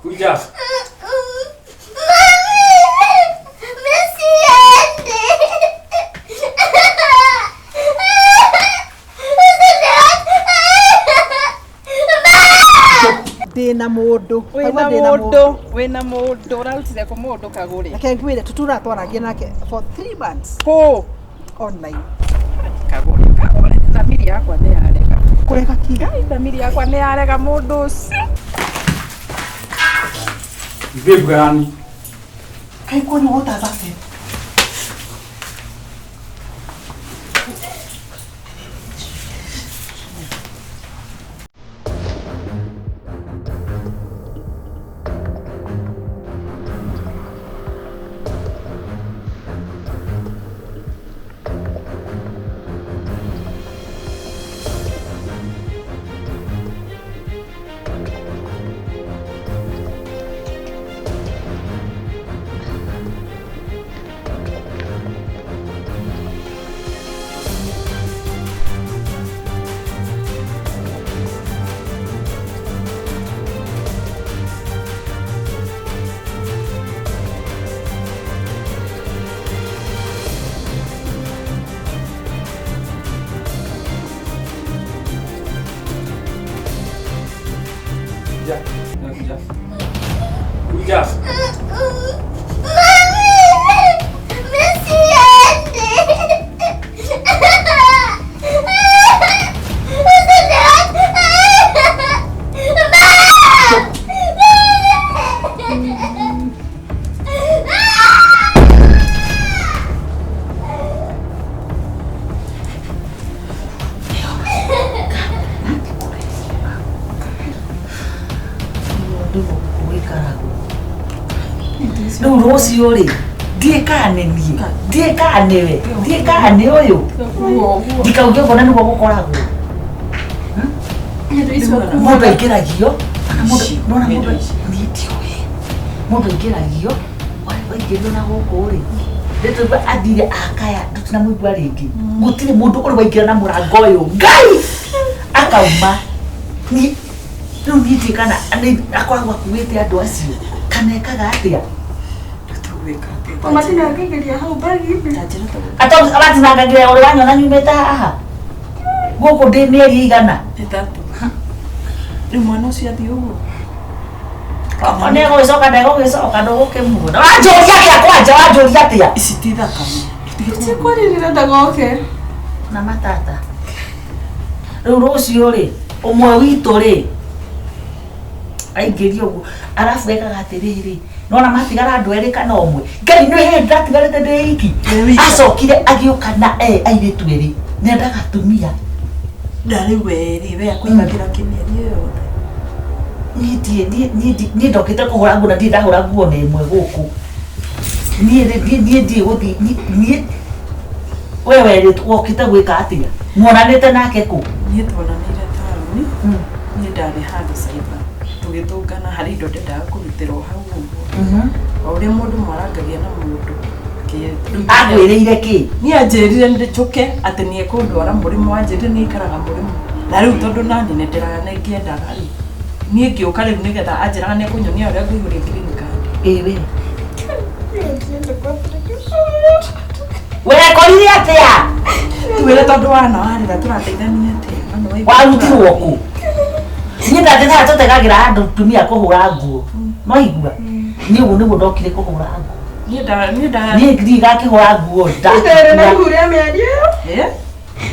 Kuja. Ndĩna mũndũ. Wĩna Kaigua ndĩna mũndũ, wĩna mũndũ, ũrarutire kũ mũndũ kagũre? Reke ngwĩre tũtũra twaragia nake for 3 months Kũ? online. Kagũre, kagũre. Thamiri yakwa nĩ yarega. Kũrega kĩ? Ngai, thamiri yakwa nĩ yarega mũndũ ũcio. Babe gani? Kaĩ kwani what has happened? Kuja. Kuja. Kuja. Mũndũ gũkũ wĩkaragwo rĩu rũciũ rĩ ndiĩ kana nĩ niĩ ndiĩ kana nĩwe ndiĩ kana nĩ ũyũ ndikauge ũguo na nĩguo gũkoragwo. Mũndũ aingĩragio kana mũndũ nona mũndũ niĩ ndiũĩ mũndũ aingĩragio waingĩrio na gũkũ rĩ rĩtũigua athire akaya tũtinamũigua rĩngĩ. Gũtirĩ mũndũ ũrĩ waingĩra na mũrango ũyũ Ngai akauma. Niĩ rĩu niĩ ndiũĩ kana akoragwo akuĩte andũ acio kana ekaga atĩa. Matinangagĩria hau bagi-inĩ. Matinangagĩria ũrĩ wanyona nyumĩte haha gũkũ ndĩ mĩeri igana. Ĩtatũ. Rĩu mwana ũcio athiĩ ũguo. Okorwo nĩ egũgĩcoka ndegũgĩcoka ndũgũkĩmuona. Wanjũria atĩa kwanja wanjũria atĩa? Ici ti thakame. Tikwarĩrĩra ndagoke. Na matata rĩu rũciũ rĩ ũmwe witũ rĩ aingĩrio ũguo arabu ekaga atĩrĩrĩ nona matigara andũ erĩ kana ũmwe Ngai nĩ hĩndĩ ndatigarĩte ndĩ iki acokire agĩũka na airĩtu erĩ nĩendaga atumia. Na rĩu we rĩ, we akũigagĩra kĩmĩeri ĩyo yothe. Niĩ ndokĩte kũhũra nguo na ndirĩ ndahũra nguo na ĩmwe gũkũ. Niĩ rĩ niĩ ndiĩ gũthiĩ niĩ we werĩ wokĩte gwĩka atĩa? Muonanĩte nake kũ? Niĩ tuonanĩire taũni, niĩ ndarĩ handũ cyber tũgĩtũngana harĩ indo ndendaga kũrutĩrwo hau ũguo. O ũrĩa mũndũ mwarangagia na mũndũ. Agwĩrĩire kĩ? Niĩ anjĩrire njũke atĩ nĩ ekũndwara mũrĩmo, anjĩrire nĩ aikaraga mũrĩmo. Na rĩu tondũ nani nĩ ngĩendaga rĩ, niĩ ngĩũka rĩu nĩgetha anjĩraga nĩ ekũnyonia ũrĩa ngũihũria green card. Ĩĩ we. Wekorire atĩa? Twĩre tondũ wana warĩra tũrateithania atĩa? Warutirwo kũ? Niĩ ndatĩ haha tũtegagĩra andũ tumia kũhũra nguo. No igua? Niĩ ũguo nĩguo ndokire kũhũra nguo. Niĩ nda niĩ nda Niĩ ndiĩ ngakĩhũra nguo Ndarĩ na ihu rĩa mĩeri ĩyo. Eh?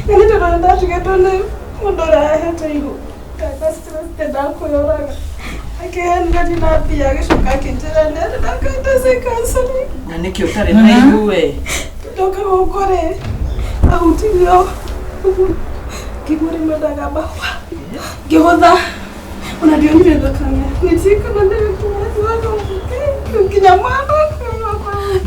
Na nĩ tondũ nĩndatigĩtwo nĩ mũndũ ũrĩa ahete ihu. Ndarĩ stress ndendaga kwĩyũraga. Akĩhenire ndina mbia agĩcoka akĩnjĩra nĩarenda ngateithie counseling. Na nĩkĩ ũtarĩ na ihu we? Ndoka gũkũ rĩ, ahutirio ũguo ngĩigua rĩmwe ndagamba ngĩgũtha ona ndionire thakame nĩndirikana nginya mwana.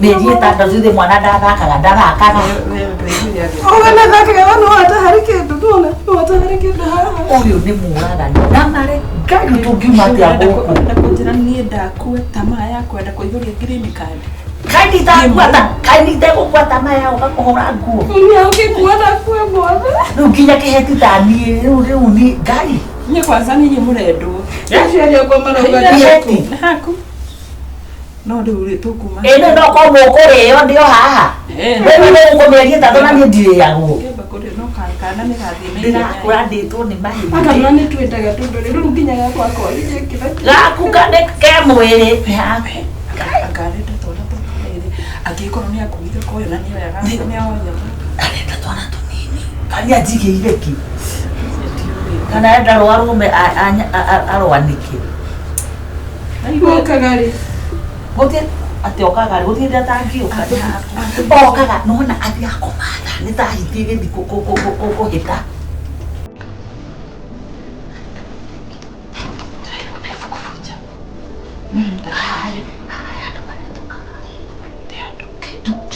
Mĩeri ĩtandatũ ithe mwana ndathakaga ndathakaga. We ndwaiguire agĩ Ũguo nĩthakaga no hata harĩ kĩndũ ndona no hata harĩ kĩndũ haha. Ũyũ nĩ mũragani na marĩ Ngai tũngiuma atĩa gũkũ? Ũrenda kũnjĩra niĩ ndakua tamaa ya kwenda kũihũria green card. Kaĩ nditakua kaĩ nditegũkua tamaa ya gũka kũhũra nguo. Nĩ ũngĩkua ndakue mwana. Rĩu nginya kĩheti ta niĩ rĩu rĩu niĩ Ngai. Niĩ kwanza nĩ inyuĩ mũrendwo. Aciari akwa marauga Iheti. Nĩ haku no rĩu rĩ tũkuma Ĩno no korwo mũkũrĩo ndĩ o haha. Eh. Wewe nĩ ũkũmĩaria ĩtatũ na niĩ ndirĩagwo. Kĩamba kũrĩ no kana nĩ gathiĩ na ihenya. Ndĩrakũra ndĩtwo nĩ mahĩndĩ. Akanua nĩ twĩndaga tondũ rĩu nginya gakwa koririe kĩra Gaku nĩ ke mwĩrĩ. Nĩ haku. Akarenda twana tũrĩrĩ angĩkorwo nĩ akuire koyo na nĩoyaga nĩoyaga Arenda twana tũnini. Kana anjigĩire kĩ? Kana enda rũa rũme arwanĩke. Wokaga rĩ Gũtirĩ atĩ okaga rĩ gũtirĩ hĩndĩ atangĩũka. Okaga nona athiaga kũmatha nĩ ta hiti ĩgĩthiĩ kũhĩta.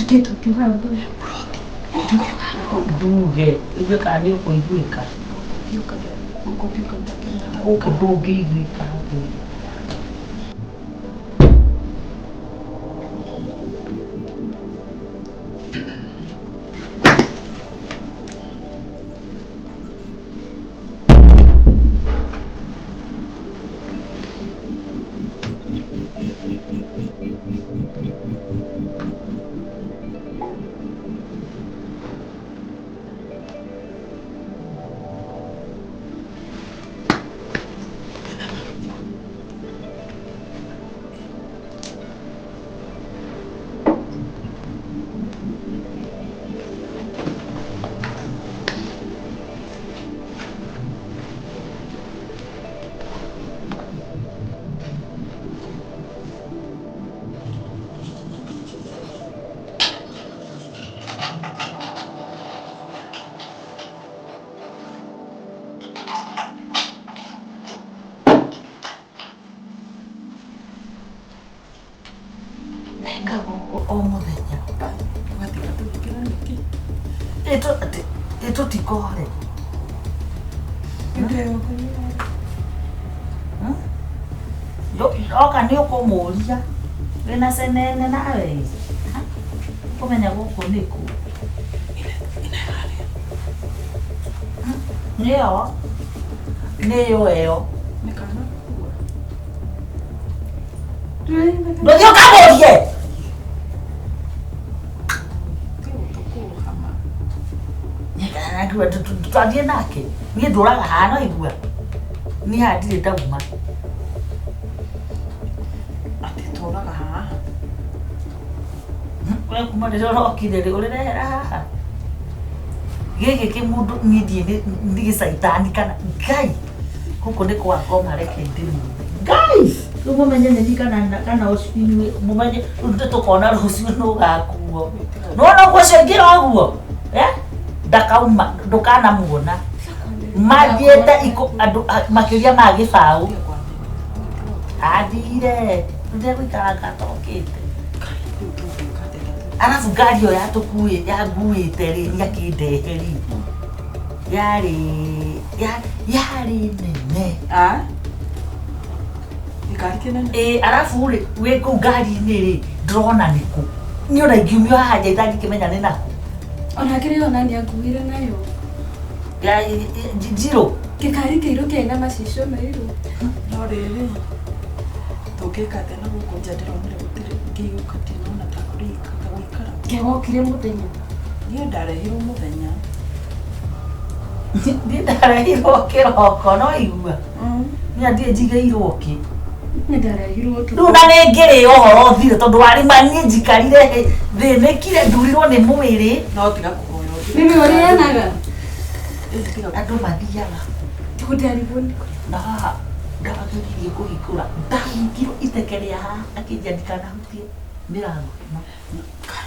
Tũkiuga ũndũ ũyũ. Nduge igue kana nĩ ũkũiguĩka. Gũkũ ndũngĩiguĩka. Neka gũkũ o mũthenya. Ũgatiga tũhingĩra nĩkĩ? Ĩ tũtikore. Oka nĩ ũkũmũria wĩna cenene nawe kũmenya gũkũ nĩkũ. Nĩyo nĩyo ĩyo. Nĩ kana Ndũthiĩ ũkamũrie. ti ũtũkũhama. Twathiĩ nake niĩ ndũraga haha no igua niĩ haha ndirĩ ndauma. Atĩ tũraga haha. We kuma rĩrĩa ũrokire rĩ ũrĩrehera haha gĩkĩ kĩmũndũ niĩ ndiĩ nĩ gĩcaitani kana Ngai gũkũ nĩ kwa ngoma reke ndĩmwĩre Ngai rĩu mũmenye nĩ niĩ kana inyuĩ mũmenye rĩu nĩ tũkona rũciũ nũ ũgakuo nĩwona ũguo ũcio aingĩra ũguo ndakauma ndũkanamuona mathiĩte andũ makĩria ma gĩbaũ athire rĩu ndegũikaranga atokĩte. Arabu ngari ĩyo yanguĩte rĩ nĩakĩndehe rĩ yarĩ yarĩ nene. Gĩkari kĩnene. Ĩ arabu rĩ wĩ kũu ngari-inĩ rĩ ndĩrona nĩkũ niĩ ona ingiumio haha nja itangĩkĩmenya nĩ nakũ. Ona kĩrĩa ona nĩ anguire nayo. Njirũ. Gĩkari kĩirũ kĩarĩ na macicio mairũ. No rĩrĩ tũngĩka atĩa na gũkũ nja ndĩronire gũtirĩ ngĩũka ndinona ta gũikara. Kĩgokire mũthenya. Niĩ ndarehirwo mũthenya. Niĩ ndarehirwo kĩroko no igua. Niĩ ndirĩ njigĩirwo kĩ. Niĩ ndarehirwo ũtukũ. Rĩu na nĩ ngĩrĩ ũhoro ũthire tondũ warĩ ma niĩ njikarire thĩnĩkire ndurirwo nĩ mwĩrĩ. No tiga kũhoya ũthire. Mimi ũrĩanaga? Andũ mathiaga. Tũndarigwo nĩ kũ. Na haha ndageririe kũhingũra ndahingirwo iteke rĩa haha akĩnjia ndikanahutie mĩrango ĩno.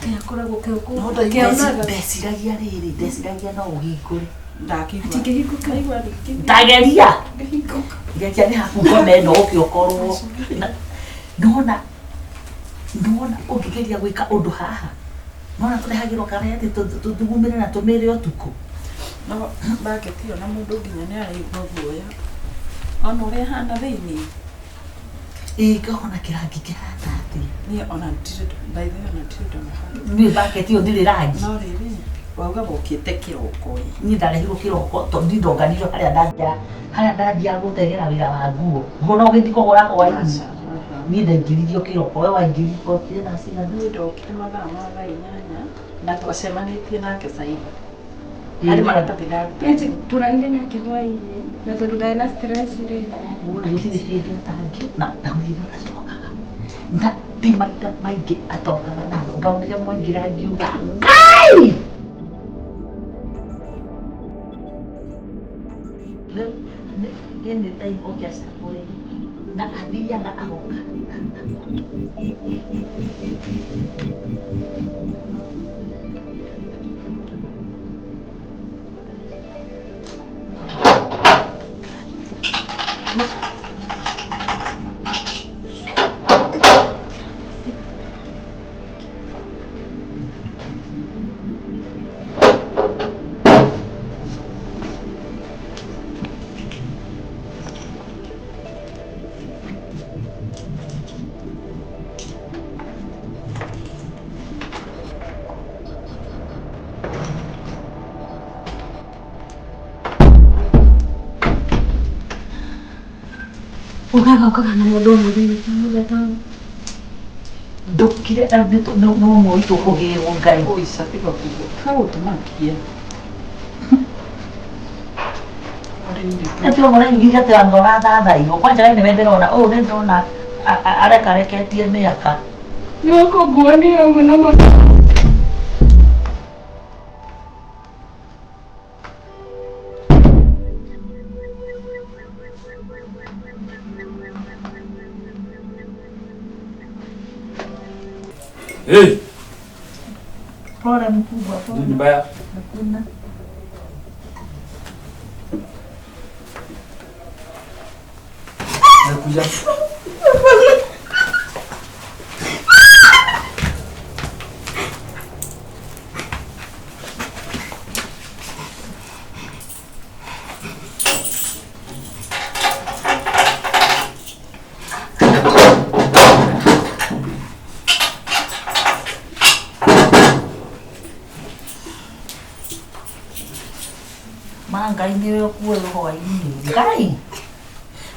Kĩakoragwo No kĩonaga. ndeciragia rĩrĩ ndeciragia no ũhingũre. Ndakĩigua. Atingĩhingũka. Ndageria. Ndĩhingũka. Ngeria nĩ haku ngome ĩno ũke ũkorwo. Nona nona ũngĩgeria gwĩka ũndũ haha nona tũrehagĩrwo karĩa atĩ tũthugumĩre na tũmĩre ũtukũ. No baketi ĩyo na mũndũ nginya nĩ araigua guoya. Ona ũrĩa ĩhana thĩiniĩ. Ĩ ngahona kĩrangi kĩhana atĩa. Niĩ ona ndirĩ by the way ona ndirĩ ndona baketi. Niĩ baketi ĩyo ndirĩ rangi. No rĩrĩ Wauga wokĩte kĩroko ĩ. Niĩ ndarehirwo kĩroko tondũ niĩ ndonganirio harĩa ndathiaga harĩa ndathiaga gũtegera wĩra wa nguo. Nguo no ũgĩthiĩ kũgũra hwainĩ. Niĩ ndaingĩririo kĩroko, we waingĩririo ũkire thaa cigana? Niĩ ndokire mathaa ma thaa 8 na twacemanĩtie nake caiba. Harĩ maratathi ndaruta. Tũranire nake hwainĩ na tondũ ndarĩ na stress rĩ. Gũtirĩ hĩndĩ atangĩ na ndagũtirĩ acokaga. Na ti maita maingĩ atokaga namo. Ngaonire mwaingĩra ngiuga Ngai! Rĩu anytime ũngĩacagũrire na athiaga agoka. Ũkaga ũkaga na mũndũ mũthenya mũthenya. Ndũkire na nĩ ũmwe witũ kũgĩrwo Ngai. Ũica tiga kuga. Tiga gũtũmakia. Atĩ ũguo ũraigire atĩ anga ũrathathairwo. Kwanja we nĩwe ndĩrona ũyũ nĩ ndĩrona arekareketie mĩaka. Nĩũkũnguania ũguo na mũndũ. Hey, Pole mkubwa, pole. nini mbaya? Hakuna. Nakuja. Ma Ngai nĩwe ũkuoyo hwainĩ. Ngai!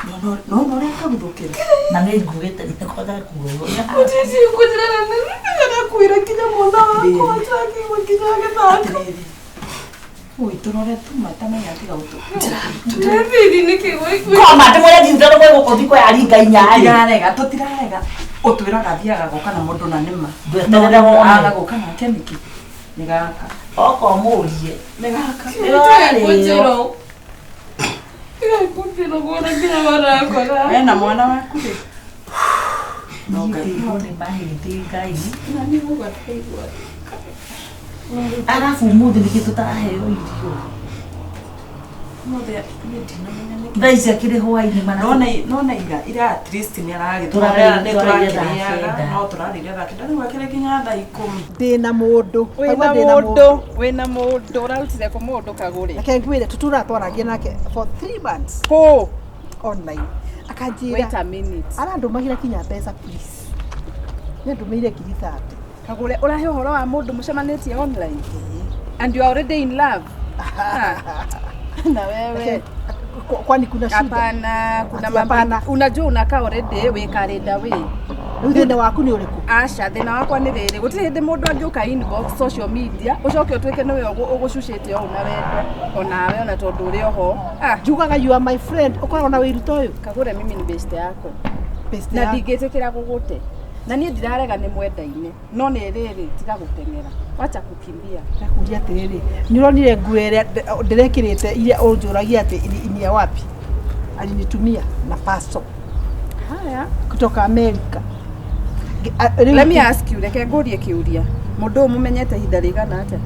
No no ũrĩa kaguthũkĩra. Na nĩ nguĩte nĩkwaga kuoywo. Gũtirĩ ngũnjĩra na nĩndakuire nginya mwana wakwa ndakĩigua nginya agĩthaka. Atĩrĩrĩ. Ui tũrore tu matamenya tiga gũtũ. Ndĩreciria nĩkĩ gũikuire. Koma ndĩmwĩre ndiruta rũmwe gũkũ thikũ ya ringa inya-rĩ. Tũtirarega, tũtirarega. Ũtwĩraga athiaga gũka na mũndũ na nĩma. Ndweterere wone. Aga gũka nake nĩkĩ? Nĩ gaka. Oka ũmũrie. Nĩ gaka. Kũnjĩra. Kũnjĩra kuona nginya marakora. We na mwana waku rĩ. No Ngai. Niĩ nĩ mahĩndĩ Ngai. Na nĩ mũgwa ndaigua. Arabu ũmũthĩ nĩkĩ tũtaraheo irio? Ũmũthĩ niĩ ndinamenya nĩkĩ. Thaa ici akĩrĩ hwainĩ mana. Nona nona ira ira at least nĩ Tũrarĩire aragĩtũrarĩire thaa nĩ kenda. no tũrarĩire thaa 9 rĩu akĩrĩ nginya thaa 10. Ndĩna mũndũ. Wĩna Kaigua ndĩna mũndũ, wĩna mũndũ, ũrarutire kũ mũndũ kagũre? Reke ngwĩre tũtũratwaragia nake for 3 months Kũ? online. Akanjĩra Wait a minute. arandũmagĩra kinya mbeca please. Nĩandũmĩire ngiri 30. Kagũre, ũrahe ũhoro wa mũndũ mũcemanĩtie online? And you are already in love? Ah. Na wewe. Reke- Kwani kuna shida? Hapana, kuna Ati mambo. hapana. Unajua unakaa already wĩ karenda wĩ. Rĩu thĩna waku nĩ ũrĩkũ? Aca, thĩna wakwa nĩ rĩrĩ, gũtirĩ hĩndĩ mũndũ angĩũka inbox social media, ũcoke ũtuĩke nĩwe ũgũcucĩte ũũ na wendo, onawe ona tondũ ũrĩ oho. Ah, Njugaga you are my friend, ũkoragwo na wĩiru ta ũyũ. Kagũre mimi ni best yako. Best Na yaku. ndingĩtĩkĩra gũgũte. Na niĩ ndirarega nĩ mwendaine, no nĩ rĩrĩ, tiga gũteng'era. Wacha kukimbia. Ndakũria atĩrĩrĩ, nĩ ũronire nguo ĩrĩa ndĩrekĩrĩte iria ũnjũragia atĩ ni ya wapi? Alinitumia na parcel Haya. kutoka America. Rĩu Let me ask you, reke ngũrie kĩũria. Mũndũ ũyũ mũmenyete ihinda rĩigana atĩa?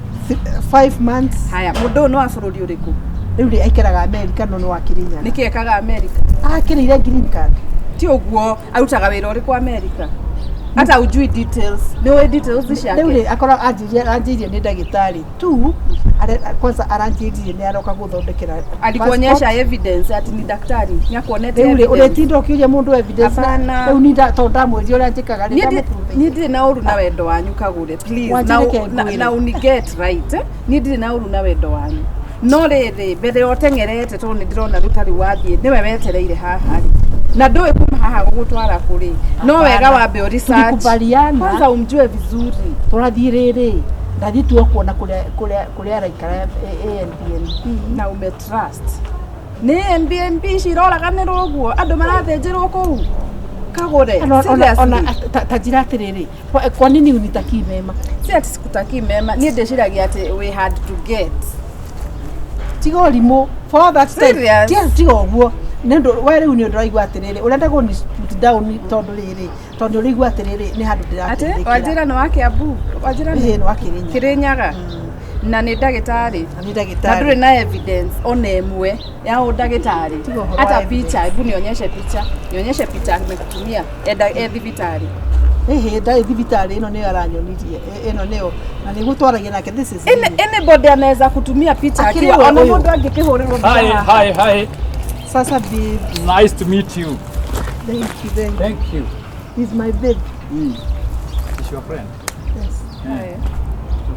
5 months. Haya, mũndũ ũyũ nĩ wa bũrũri ũrĩkũ? Rĩu rĩ aikaraga America no nĩ wa Kĩrĩnyaga. Nĩkĩ ekaga America? Akĩrĩire green card. Ti ũguo, arutaga wĩra ũrĩkũ America? Hata ujui details. Nĩ ũĩ details Rĩu ciake. rĩ akorwo anjĩrie nĩ ndagĩtarĩ tu kwanza aranjĩrire nĩ aroka gũthondekera Alikuonyesha evidence ati ni daktari. Nĩ akuonete rĩu rĩ evidence. ũrĩtinda ũkĩũria mũndũ evidence Hapana. rĩu ni tondũ ndamwĩrire ũrĩa njĩkaga rĩ Niĩ ndamũprove. niĩ ndirĩ na ũru na wendo wanyu Kagure, please. Wanjĩre Na, ke na, ngwĩre. na uniget right, eh? Niĩ ndirĩ na ũru na wendo wanyu, no rĩrĩ mbere ya ũteng'erete, tondũ nĩ ndĩrona rĩu tarĩu wathiĩ nĩwe wetereire haha rĩ, na ndũĩ kuma haha gũgũtwara kũrĩ, no wega wambe ũ research. Tulikubaliana. Kwanza umjue vizuri. Tũrathiĩ rĩrĩ, ndathiĩ tu kuona kũrĩa araikara Airbnb. Na ume trust nĩ Airbnb ciroraganĩrwo ũguo andũ marathĩnjĩrwo kũu, Kagure? Ona Seriously? ta njĩra atĩrĩrĩ, kwa nini unitakii mema? Si ati sikutakii mema, niĩ ndĩciragia atĩ we had to get Tiga ũrimũ for that time. Serious? Tiga ũguo nĩ ũndũ we rĩu nĩ ũndũ ũraigua atĩrĩrĩ ũrenda kũni put down, tondũ rĩrĩ, tondũ ũraigua atĩrĩrĩ nĩ handũ Atĩ ndĩrateithĩkĩra. Wanjĩra nĩ wa Kiambu, wanjĩra Ĩĩ, nĩ wa Kĩrĩnyaga. Kĩrĩnyaga, na nĩ ndagĩtarĩ? Na nĩ Na ndagĩtarĩ. ndũrĩ na evidence ona ĩmwe ya ũndagĩtarĩ? Tiga ũhoro wa Hata evidence. picha? Hebu nionyeshe picha, nionyeshe picha amekutumia enda e thibitarĩ. Ĩhĩ, ndarĩ thibitarĩ, ĩno nĩyo aranyonirie. Ĩno nĩyo na nĩguo twaragia nake, this is him. Anybody anaweza kutumia picha Akĩrĩ akiwa we ona ũyũ. mũndũ angĩkĩhũrĩrwo mbica Hi, haha. hi, hi. Sasa babe. Nice to meet you. Thank you, thank you. Thank you. He's my babe. Is your friend? Yes. Yeah.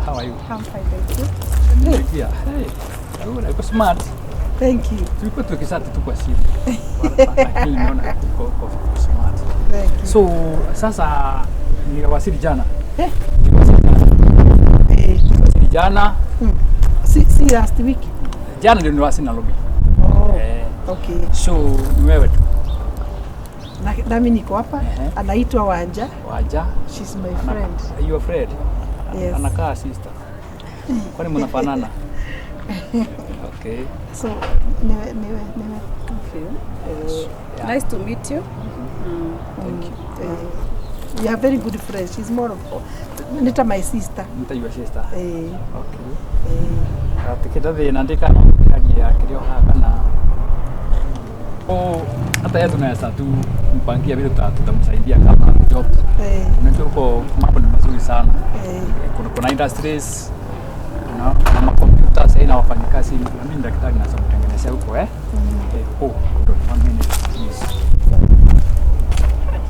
How are you? I'm fine, thank you. Yeah. Hey. Wewe uko smart. Thank you. Tulikuwa tukisati tu kwa simu. Lakini nimeona uko smart. Thank you. So sasa niliwasili jana. Eh. Niliwasili jana. Eh, Niliwasili jana. si last week? Jana ndio niliwasili Nairobi. Oh. Eh, Okay. so ni wewe tu. Nami niko hapa. Ehe. Anaitwa Wanja. Waja. She's my friend. Your friend. Yes. Anakaa sister. Kwani mnafanana? Okay. So niwe Okay. Yeah. Nice to meet you. Thank you. We are very good friends. She's more of nita my sister. Nita your sister. Eh, Okay. eh. Gatikĩte thĩna ndĩkana kĩragia kĩrĩa haha kana o hata yeye tunaweza tu mpangia vile tutamsaidia kama job. Eh, Unajua huko mambo ni mazuri sana. eh. Kuna industries na makompyuta sasa na wafanyikazi, na mimi ni daktari naweza kutengenezea huko eh. Eh, oh, hold on one minute please.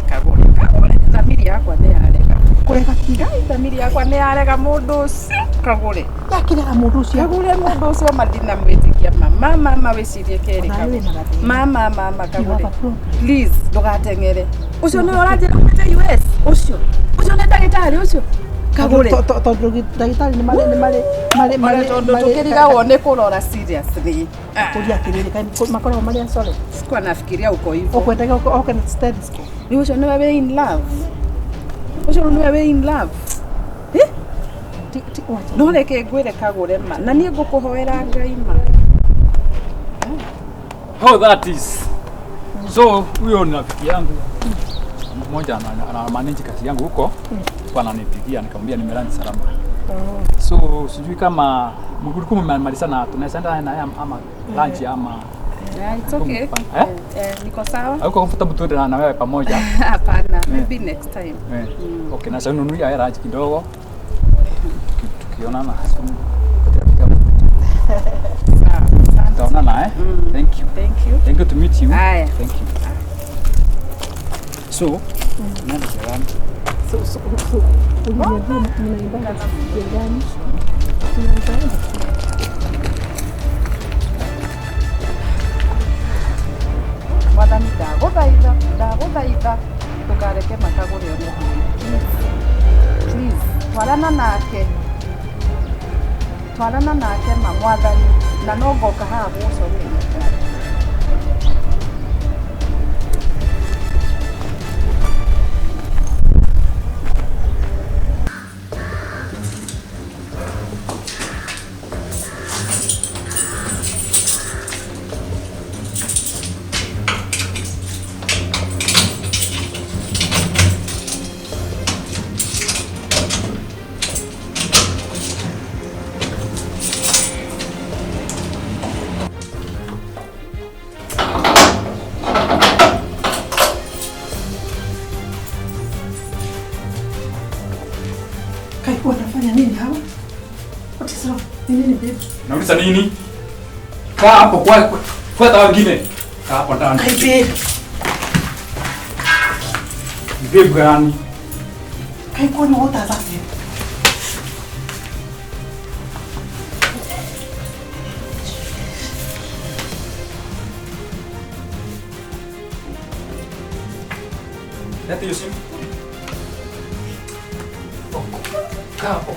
Kagure, Kagure, thamiri yakwa nĩ yarega. Kũrega kira. Ngai, thamiri yakwa nĩ yarega mũndũ ũcio, Kagure. Yakĩrega mũndũ ũcio. Kagure, mũndũ ũcio ma ndinamwĩtĩkia ma mama ma wĩcirie kerĩ. Ona Kagure. wĩna gathĩna. Mama mama You Kagure. have a problem. Please ndũgateng'ere. Ũcio nĩwe ũranjĩra umĩte US? Ũcio nĩ ndagĩtarĩ ũcio, Kagure? Tondũ ndagĩtarĩ nĩ marĩ nĩ marĩ marĩ Marĩ marĩ tondũ tũkĩrigagwo nĩ kũrora seriously. Kũria atĩrĩrĩ, kaĩ makoragwo marĩ acore? Sikuwa nafikiria uko hivyo. Ũkwendaga oke na stethoscope? Rĩu ũcio nĩwe wĩ in love, ũcio rĩu nĩwe wĩ in love? Eh? Wacha. No reke ngwĩre Kagure ma, na niĩ ngũkũhoera Ngai ma. Oh, that is. So huyo ni rafiki yangu mmoja ana manage kazi yangu huko, kwa ananipigia nikamwambia nimeland salama. Oh. So sijui kama mlikuwa mmemalizana, tunaweza enda naye ama lunch ama Yeah, it's okay. Eh? Eh, niko sawa. Hauko comfortable tuende na wewe pamoja? Hapana, maybe next time. Eh. Okay, na sasa nunulia hela lunch kidogo. Tukionana katika Sawa. Asante. tutaonana eh. Thank you. Thank you. Thank you to meet you. Haya. Thank you. So, nani jirani? So, uliniambia mnaendanga gani? Tunaweza enda? Mwathani, ndagũthaitha, ndagũthaitha ndũkareke makagũre one thĩna. Please, twarana nake, twarana nake ma Mwathani, na no ngoka haha gũgũcokeria ngatho. Kai wanafanya nini hawa? What is wrong? Ni nini babe? Nauliza nini? Kaa hapo kwa fuata wengine. Kaa hapo ndani. Kai babe. Babe gani? Kai kwani what has happened? Leta hiyo simu. Kaa hapo.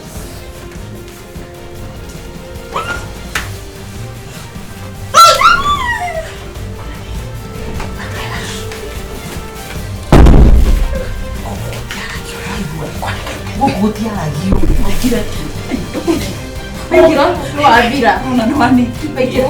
Gũkũ gũtiaragio. Waingĩra nĩ wathira. Ona nĩ wani. Waingĩra.